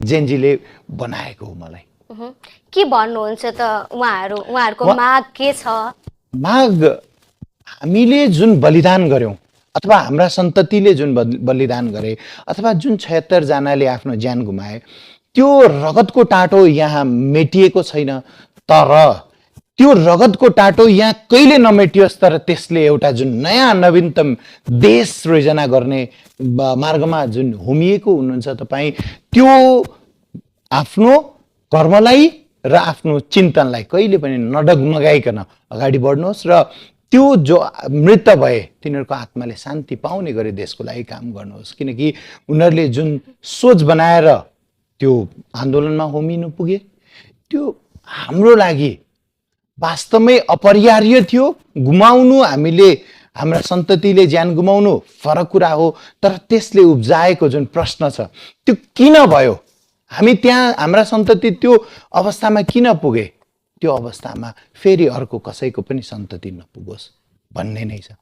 जेनजीले बनाएको हो मलाई। के भन्नुहुन्छ त उहाँहरूको माग के छ? माग हामीले जुन बलिदान गर्यौं अथवा हाम्रा सन्ततिले जुन बलिदान गरे अथवा जुन 76 जनाले आफ्नो ज्यान गुमाए त्यो रगतको टाटो यहाँ मेटिएको छैन, तर त्यो रगतको टाटो यहाँ कहिले नमेटियोस्, तर त्यसले एउटा जुन नयाँ नवीनतम देश सृजना गर्ने मार्गमा जुन होमिएको हुनुहुन्छ तपाईँ, त्यो आफ्नो कर्मलाई र आफ्नो चिन्तनलाई कहिले पनि नडगमगाइकन अगाडि बढ्नुहोस् र त्यो जो मृत भए तिनीहरूको आत्माले शान्ति पाउने गरी देशको लागि काम गर्नुहोस्। किनकि उनीहरूले जुन सोच बनाएर त्यो आन्दोलनमा होमिनु पुगे त्यो हाम्रो लागि वास्तवमै अपरिहार्य थियो। गुमाउनु, हामीले हाम्रा सन्ततिले ज्यान गुमाउनु फरक कुरा हो, तर त्यसले उब्जाएको जुन प्रश्न छ त्यो किन भयो, हामी त्यहाँ हाम्रा सन्तति त्यो अवस्थामा किन पुगे, त्यो अवस्थामा फेरि अर्को कसैको पनि सन्तति नपुगोस् भन्ने नै छ।